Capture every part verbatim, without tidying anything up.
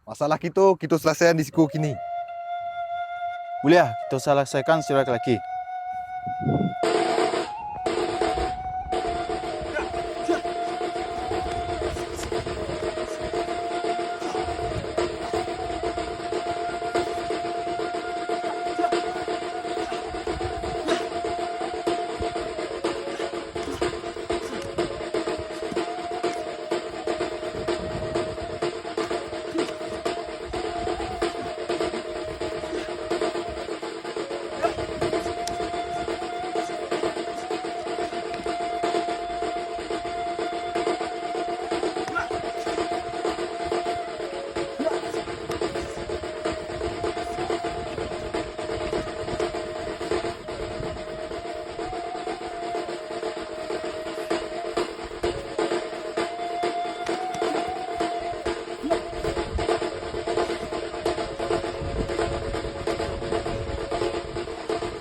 Masalah kito, kito salasaian di siko kini. Buliah, kito salasaikan si laki-laki.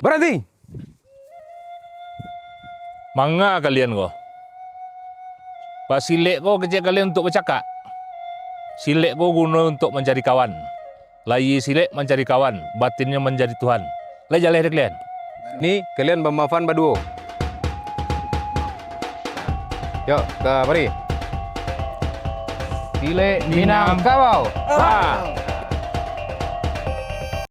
Baranti! Manga kalian ko? Basilek ko kecek kalian untuak bacakak. Silek ko guno untuak mancari kawan. Lahia silek mancari kawan, batinnyo mancari Tuhan. Lai jaleh dek kalian? Ni kalian bamaafan baduo. Yo, ka mari. Silek Minangkabau. Ha!